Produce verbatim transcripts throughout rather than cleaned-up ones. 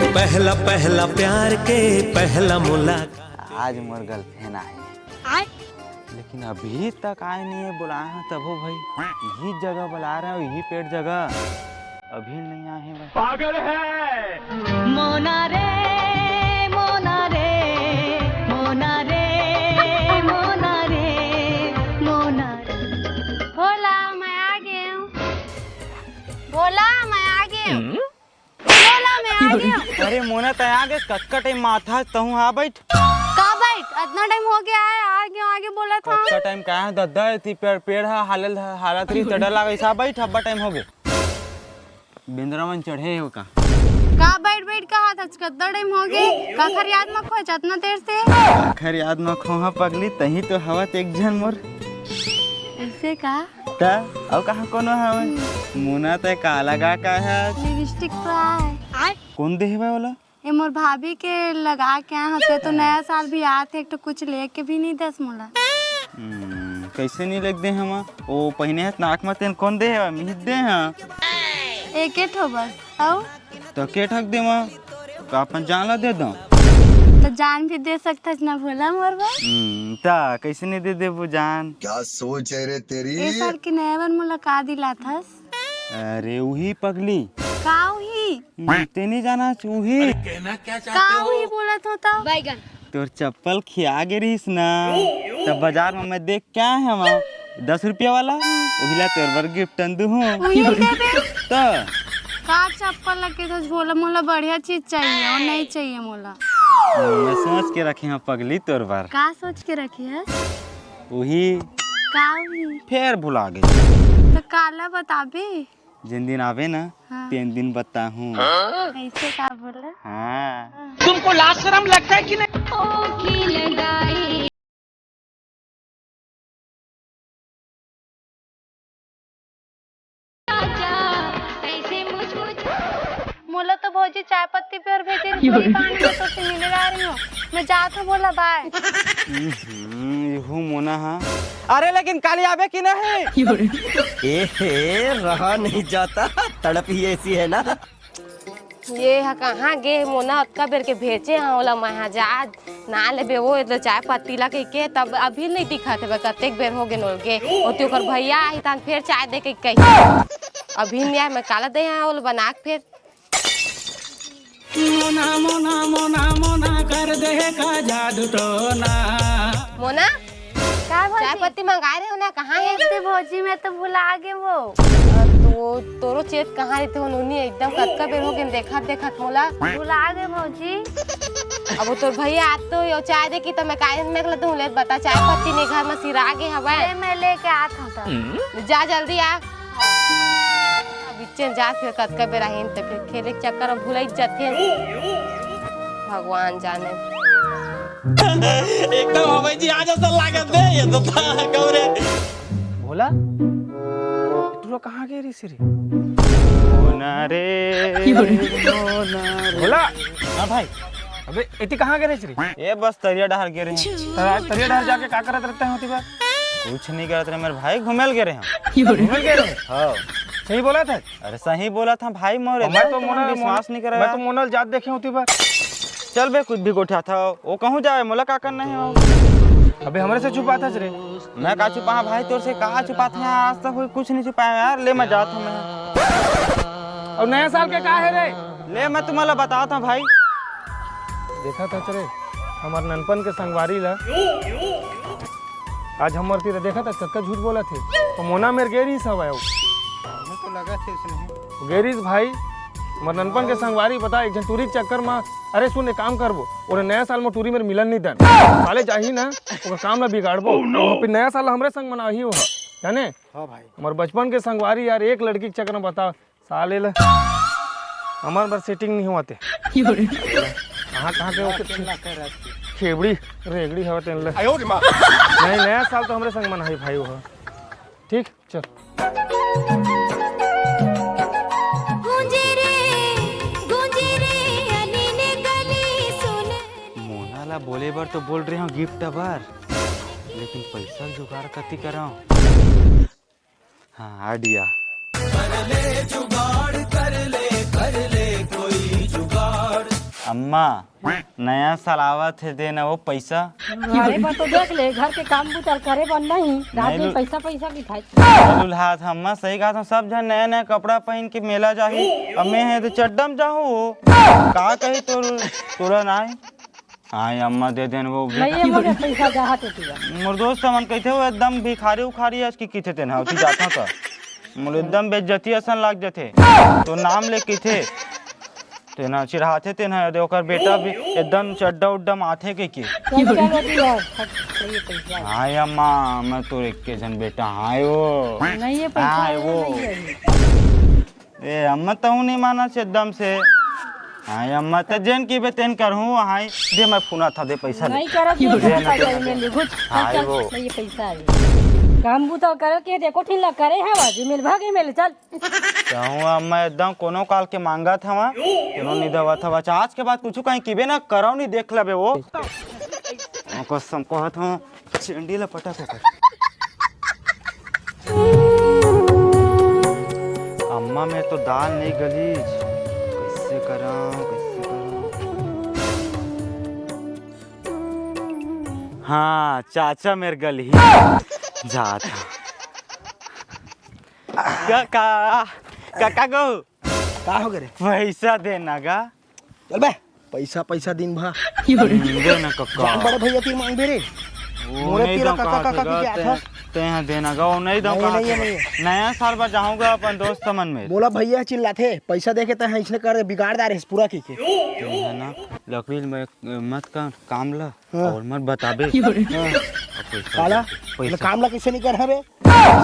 पहला पहला प्यार के पहला मुलाकात। आज मोर गर्लफ्रेंड आए हे, लेकिन अभी तक आए नहीं है। बुलाए हैं तभो भाई, यही जगह बुला रहे हैं, यही पेड़ जगह, अभी नहीं आए हैं भाई। पागल है। मोना रे, मोना रे, मोना रे, मोना रे, मोना रे। भोला, मैं आ गया हूँ। भोला, मैं आ गया हूँ। भोला, मैं आ गया हूँ। अरे मोना, तै आ गेस, कतका टाइम माथा तहूँ, आ बैठ। का बैठ? अतना टाइम हो गया है, आ गया, आ गया बोला था। कतका टाइम का है दद्दा, एती पेड़, पेड़ हा हालल, हालत रही त डर लागे, आ बैठ, अब्बा टाइम हो गए। बेंदरा मन चढ़े हो का? का बैठ बैठ कहा था, कतना टाइम हो गए? काखर याद म खोए अतना देर से? काखर याद म खोहा पगली, तही तो हवत एक झन मोर। ऐसे का? त अउ कहाँ कोनो हवय? मोना, तै का लगा का है? लिपस्टिक तो आय। कौन दे हवय ओला? ए मोर भाभी के लगा के आए होते तो नया साल भी आत हे, एक ठो कुछ लेके भी नहीं दस मोला। हम्म, कैसे नहीं लेके दे हमा? ओ पहिने हत नाक म तेन कौन दे हवय? मिहित दे हाँ। एक ठो बस। अउ? तो के ठक देवा? का अपन जान ला दे दो? तो जान भी दे सकथस ना भोला मोर बर। हम्म, ता कैसे नहीं दे देबो जान? क्या सोच है रे तेरी? ए साल के नया बर मोला का दिलाथस? अरे उही पगली। का उही? हम्म, ते नहीं जाना उही। का उही बोलत हो तो? बैगन। तोर चप्पल खिया गे रहिस ना, तब बाजार में मैं देख के आए हवं, दस रुपया वाला, उहिला तोर बर गिफ्ट अंदू हूँ। उही देबे। तो का चप्पल लगे तो बोला, मोला बढ़िया चीज चाहिए और नहीं चाहिए मोला। मैं सोच के रखे हूँ पगली तोर बर। का सोच के रखे है? उही। का उही? फेर भुला गई। तो काला बताबे? जिन दिन आवे ना, हाँ। तेन दिन बताहूँ। ऐसे का बोला? हाँ। तुमको लाज शर्म लगता है कि नहीं? मोला तो भौजी चाय पत्ती पे और भेजे, पूरी कहानी मैं तो से मिले ला रही हूँ। मैं जात हूँ, बोला बाय। हम्म, यहू मोना हा। अरे लेकिन काली आबे कि नहीं? ए हे, रहा नहीं जाता, तड़प ही ऐसी है ना। ये ह कहाँ गे मोना, अतका बेर के भेजे हव ओला, मैं हा जा ना लेबे वो, एदे चाय पत्ती ला कहिके, तब अभी नहीं दिखत हे, कतेक बेर हो गे नोल गे। ओती ओकर भैया आही तहन फेर चाय दे के कही, अभी नहीं आए, मैं काला दे हा ओला बना के फेर। मोना, मोना, मोना, मोना, कर दे का जादू टोना। मोना, का भौजी? चाय पत्ती मंगाए रहे हो ना, कहाँ है? ए भौजी, मैं तो भुला गे वो। अ, तो वो तोरो चेत कहाँ रहते हो नोनी? एकदम कतका बेर हो गे देखत देखत मोला। भुला गे भौजी। अब वो तोर भैया आत तो यो चाय दे की, तो मैं काहे में कहला तू ले बता, चाय पत्ती नहीं घर में सिरा गे हवय। ले, मैं लेके आत हूँ तब। जा जल्दी आ। बिच्चेन जात फिर कतका बेर आहिन, त फिर खेले के चक्कर में भुलई जाथे। भगवान जाने। एकदम हवाई जहाज असन लागत बे, ये तो था, गौरे। भोला, टूरा कहाँ गे रहिस रे? मोना रे, मोना रे। भोला। हाँ भाई। अबे, एती कहाँ गे रहिस रे? ए बस तरिया डहर गे रहे हैं। त-, तरिया डहर जाके का करत रहते हैं ओती बार? कुछ नहीं करत रहे मेरे भाई, घूमेल गे रहे हैं। घूमेल गे रहे? हाँ। सही बोला था? अरे सही बोला था भाई मोर, और मैं एकदम तो तुमन मोना, विश्वास मोना, नहीं करे मैं यार। तो मोना ल जात देखे होती बा। चल बे, कुछ भी गोठियाथस, वो कहूँ जाए, मोला का करना है वो? अबे हमरे से छुपाथस रे। मैं का छुपाहा भाई, तोर से का छुपात है, आज तक कोई कुछ नहीं छुपाया यार। ले मैं जात हूँ मैं। और नया साल के का है रे? ले मैं तुम्हारा बताता हूँ भाई। देखा था रे, हमार ननपन के संगवारी ला आज हमर तीर देखा था, कतका झूठ बोला थे। तो मोना मेर गे रहिस हवय, मुझे तो लगा थे उसने। गे रहिस भाई, हमर ननपन के संगवारी बता, एक झन टूरी के चक्कर में। अरे सुन, एक काम करबो, ओरे नया साल में टूरी मेर मिलन नहीं दन। साले जाही ना, ओकर काम ला बिगाड़बो। Oh no! और फिर नया साल हमरे संग मनाही वो, जाने? हाँ भाई। हमर बचपन के संगवारी यार, एक लड़की के चक्कर में बता, साले ला हमर बर सेटिंग नहीं होवत हे। कहाँ, कहाँ के ओके खेबड़ी, रेगड़ी हवत हे। आयो रे माँ। नहीं, नया साल तो हमरे संग मनाही भाई वो। ठीक, चल। गूंजे रे, गूंजे रे, अली ने गली सुन। मोना ला बोले बर तो बोल रहे हो गिफ्ट बर, लेकिन पैसा जुगाड़ कति कराओ? हाँ, आइडिया। कर ले जुगाड़, कर ले, कर ले कोई जुगाड़। अम्मा, नया साल आवत हे, दे ना वो पैसा। घरे बर तो देख ले, घर के काम बुता करे बर नहीं, रात नहीं में लु- पैसा, पैसा की खाए। लुल्हात अम्मा, सही कहा था, सब झन नया नया कपड़ा पहन के मेला जाही, अब मैं हे तो चड्डम जाहूँ, का कही तोर, तोरा नाई। हाँ अम्मा, दे देन वो। नहीं, ये मोरे पैसा जा हाथ उठिया। मोर दोस्त मन कहिथे, वो एकदम भिखारी उखारी अस की किथे तेन हा, उठी जाता का। मोर एकदम बेइज्जती असन लाग जथे। तो नाम ले किथे। तेन हा चिढ़ाथे, तेन हा दे ओकर बेटा भी एकदम चड्डा उड्डा माथे के के। चल, चल, अभी यार, फट, ये पैसा। हाँ अम्मा, मैं तो एक के झन बेटा, हाँ वो। नहीं, ये पैसा हाँ, है, वो। नहीं है। ए, अम्मा, तहूँ नहीं मानस एकदम से। हाँ, अम्मा, त जेन की बे तेन करहूँ, हाँ, दे, मैं फोन था, दे पैसा ले। नहीं करत, दे, दे दे ना, पैसा दे ना, ले दे। ले, घुस, हाँ, चल, वो। ले, ये पैसा है। काम बुता करे के देखो, ठीक ला करे है, बाजी मिल, भागे मिल, चल। कहूँ, अम्मा, एकदम कोनो काल के मांगा था वहाँ, कोनो नहीं दवा था, बच्चा, आज के बाद कुछ कहीं की बे ना, करो नहीं, देख लबे वो। कसम कहत हूँ। चंडी ला पटक ओकर। अम्मा, मैं तो दाल नहीं गलीच, कैसे करां, कैसे करां? हाँ, चाचा मेर गली जात हा। का, का, का, का गो? का हो गे रे? पैसा देना गा। चल बे, पैसा, पैसा दिन भर। हम्म, दे ना कक्का। जान बड़े भैया तीर मांगबे रे। वो मोरे नहीं तीर दम कक्का, कहा कक्का थे की गा, क्या ते, था? ते यहाँ देना गा, वो नहीं दम नहीं, कहा नहीं, थे। नहीं। नया साल बर जाहूँगा अपन दोस्त मन में। मोला भैया चिल्लाथे, पैसा देके ते हैं इसने कर बिगाड़ डारे पूरा की के। ते है ना, लकड़ी में मत का काम ला। हाँ। और मत बताबे। हाँ। अब पैसा काला? दे, पैसा। काम ला कैसे नहीं कर हवे?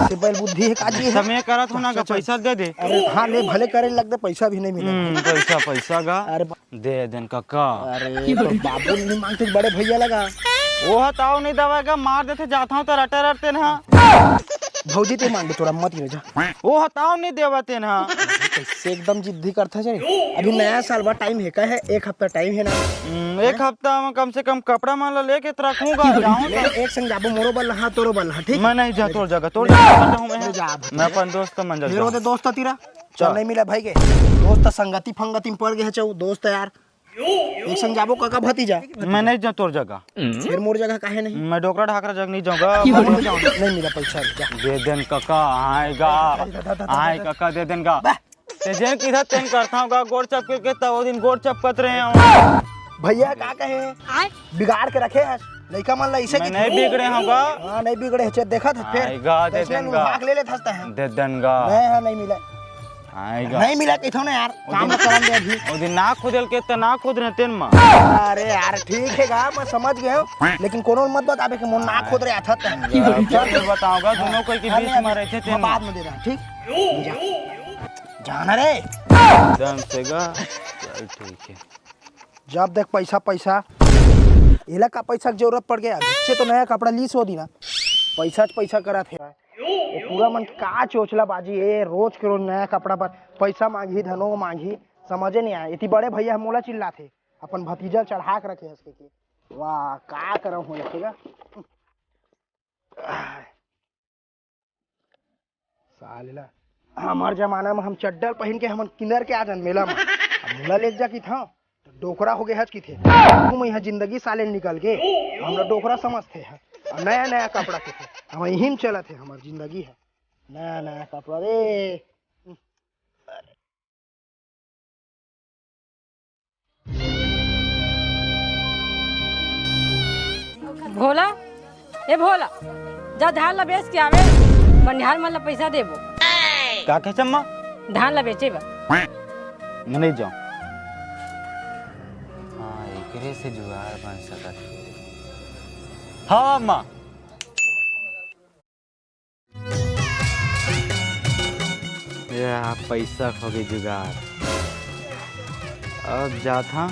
से बैल बुद्धि है का जी है? समय करत हो ना, अच्छा, अच्छा। पैसा दे दे। अरे हाँ, ले भले करे लग दे, पैसा भी नहीं मिले। हम्म, पैसा, पैसा गा। अरे बा- दे देन कक्का। अरे तो बाबू नहीं मांगते बड़े भैया लगा। वो हताओ नहीं दवाएगा, मार देते जाता हूँ तो रटे रटते ना। भौजी ते मांग दे तोरा मत गिरे जा। वो हताओ नहीं देवते ना। कैसे एकदम जिद्दी करता है। अभी नया साल बा, टाइम है का है? एक हफ्ता टाइम है ना? हम्म, एक हफ्ता में कम से कम कपड़ा मन ला लेके तो रखूंगा, जाऊं ले, तो। एक संग जाबो, मोरो बल्ला, हाँ, तोरो बल्ला, ठीक? मैं नहीं जा तोर जगह, तोर जगह पर जाऊं मैं। ले जा, अब। मैं अपन दोस्त मन जगह फिर जाऊं। ओदे दोस्त तीरा चल। चल, नहीं मिला भाई के। दोस्त संगति फंगति में पड़ गए, चौ दोस्त यार। एक संग जाबो काका भतीजा। मैं नहीं जा तोर जगह। फिर मोर जगह काहे नहीं? मैं डोकरा ढाकरा जगह नहीं जाऊंगा। नहीं जाऊंगा, नहीं मिला पैसा, जा। दे देन काका, आएगा। आए काका, दे देन का। बा। ते जेन किधर तेन करता हूँ का, गोड़ चपके के तब वो दिन गोड़ चपकत रहे हूँ। भैया का कहे? आय? बिगाड़ के रखे है लइका मन ला इसे मैं की नहीं बिगड़े हूँ का। हाँ, नहीं बिगड़े है, देखत है फिर। आएगा, दे कैसे देन का। भाग ले लेत हंसता है। दे देन का। नहीं, हाँ, नहीं मिला। आएगा। नहीं मिला कहिथो ना यार, काम दिन, करन दे अभी। वो दिन ना खुदेल के तो ना खुद रहे तेन मा। अरे यार, ठीक है गा, मैं समझ गया हूँ, लेकिन कोनो मत बताबे कि मोर ना खुद रहे था तेन। यार, चल। फिर बताऊंगा, दोनों कोई के हाँ, बीच नहीं, में अभी रहते तेन मैं मा। बाद में दे रहा, ठीक? जा। जाना रे। दम से गा। चल, ठीक है। जब देख पैसा, पैसा। एला का पैसा के जरूरत पड़ गया? बच्चे तो नया कपड़ा लीस हो दी ना। पैसा च पैसा करत हे। ये पूरा मन का चोचला बाजी हे, रोज के रोज नया कपड़ा पर पैसा मांगही, धनो मांगही, समझे नहीं आए। इतनी बड़े भैया मोला चिल्लाथे, अपन भतीजा चढ़ा के रखे हंस के। वाह, का करम हो जाएगा। साले ला, हमर जमाना में हम चड्डल पहिन के हमन किंदर के आ जान मेला में। अब मोला लेके जा किथां, तो डोकरा हो गए हच किथे। तुम यहाँ जिंदगी साले निकल के, हमरा डोकरा समझते हैं। और नया नया कपड़ा किथे, हम यही में चलत है, हमर जिंदगी है। नया नया कपड़ा रे। भोला, ए भोला, जा धान ला बेच के आवे, बनिहार मन ला पैसा देबो। का कहे अम्मा? धान ला बेचे बर। मैं नहीं जाऊँ। हाँ, एकरे से जुगाड़ बन सकत हे। हाँ अम्मा। या पैसा के होगे जुगाड़। अब जात हूँ,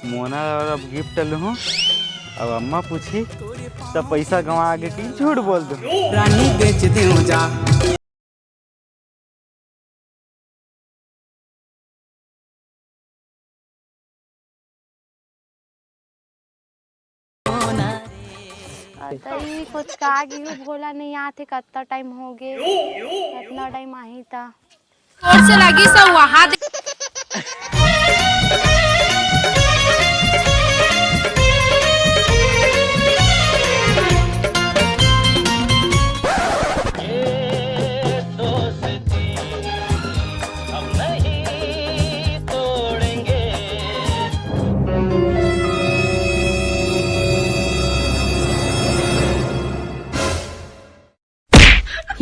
मोना और अब गिफ्ट लूँ। अब अम्मा पूछी, तब पैसा गंवा आगे कि झूठ बोल दूँ। रानी बेच दे जा। तई कुछ का गिहू भोला नहीं आथे, कत्ता टाइम हो गे, कतना टाइम आही ता। जोर से लगी सब वहाँ दे-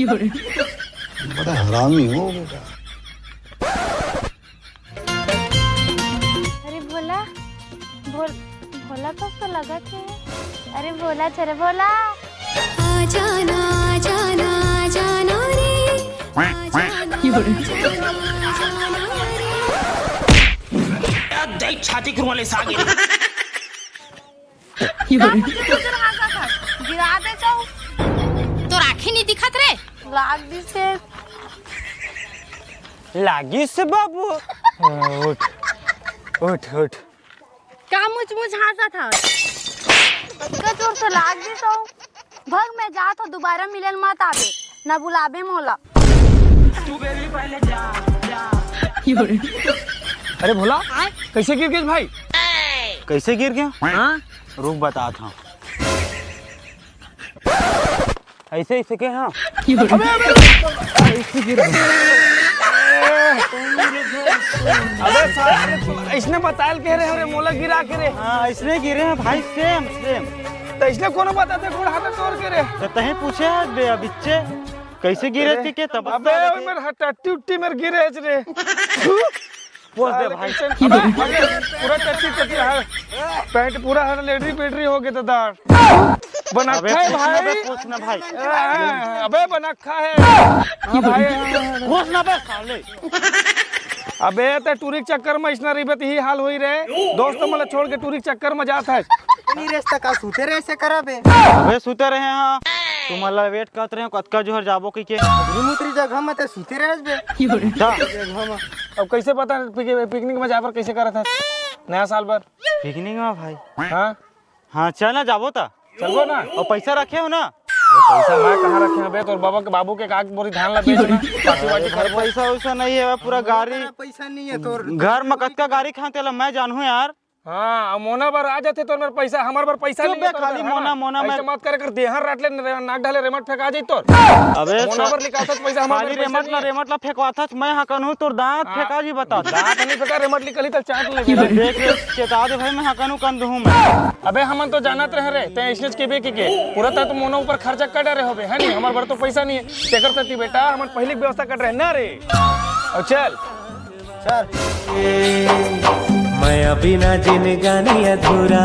बड़ा हरामी हो बेटा। अरे भोला, भोल-, भोला कस तो लगत हे। अरे भोला, चल भोला। आ जाना, आ जाना, आ जाना रे। आ जाना, आ जाना, आ जाना रे। देख छाती कुरवाले सागे। का कुछ कुछ हाँसत हस? गिरा दे जाऊ। तोर आँखी नहीं दिखत रे? लाग दिसे। लागिस बाबू। उठ, उठ, उठ। का मुच मुच हाँसत हस? इतका जोर से लाग दिस हो। भग, मैं जात हो, दोबारा मिलन मत आबे, न बुलाबे मोला। अरे भोला, कैसे गिर गए भाई? कैसे गिर गया? हाँ? रुक, बतात हँव। ऐसे, ऐसे के हाँ। अबे, अबे, अबे। ऐसे गिर गया। अबे साला, अरे तू ऐसने बतायल के रे, अरे मोला गिरा के रे। हाँ, ऐसने गिरे हैं भाई, same, same। तो ऐसने कोनो बताथे गोड़ हाथ तोड़ के रे। तो तहीं पूछे हे बे अबिच्चे, कैसे गिरे अरे, थी के तब अबे, बता देते। मेरे टट्टी उट्टी मेरे गिरे रे। पोंछ दे अरे भाई। कैसे? अबे, अबे, पूरा टट्टी टट्टी है। पैंट पूरा हर लेडरी पेडरी हो गया तो दार। अबे बनक्खा है पूछ ना बे, भाई। पूछ ना भाई। हाँ, अबे बनक्खा है। हाँ भाई। पूछ ना बे साले। अबे ते टूरी के चक्कर में इसना रहिबे त ही हाल होई रे। दोस्त मन ला छोड़ के टूरी के चक्कर में जात है। नहीं रेस तक का सूते रहे से करा बे। अबे सूते रहे हाँ। तुमन ला wait करत रहे, कतका जोहर जाबो कहिके। मुत्री जगह में ते सूते रहे बे। दा। जगह में। अब कैसे पता पिक-, पिकनिक में जाए बर कैसे करत है नया साल बर? पिकनिक में भाई? हाँ। हाँ, चल ना, जाबो ता। चलबो ना। और पैसा रखे हो ना? अरे पैसा मैं कहाँ रखे हँव बे? तोर बाबा के, बाबू के एक आध बोरी धान ला बेच ना, पार्टी वार्टी अरे करबो। पैसा वैसा नहीं है, पूरा गाड़ी। पैसा नहीं है तोर। घर में कतका गाड़ी खान तेला मैं जानहूँ यार। हाँ, अब मोना बर आ जाथे तोर मेर पैसा, हमर बर पैसा चुप नहीं बे, है तोर खाली मेर, हाँ? मोना, मोना ऐसे में मत करे कर, देहर राट ले रे-, नाक ढाले रेमट फेंका जाई तोर। अबे मोना सा-, बर निकालथस पैसा, हमर खाली मेर पैसा रेमट नहीं ला, है। रेमट ला फेंकवाथस, मैं हा कन्हू तोर दांत हाँ। फेंका जी बता। दांत नहीं फेंका, रेमट निकली त चाट ले। देख रे, चेता दे भाई, मैं हा कन्हू कन दूँ मैं। अबे हमन तो जानत रहे रे, तैं इसने के बे के, के। पूरा तैं तो मोना ऊपर खर्चा कर डरे होबे, है नहीं? हमर बर तो पैसा नहीं है। तेकर सेती बेटा, हमन पहले व्यवस्था कर रहे ना रे। अब चल। चल। मैं अभी ना जिंदगानी अधूरा।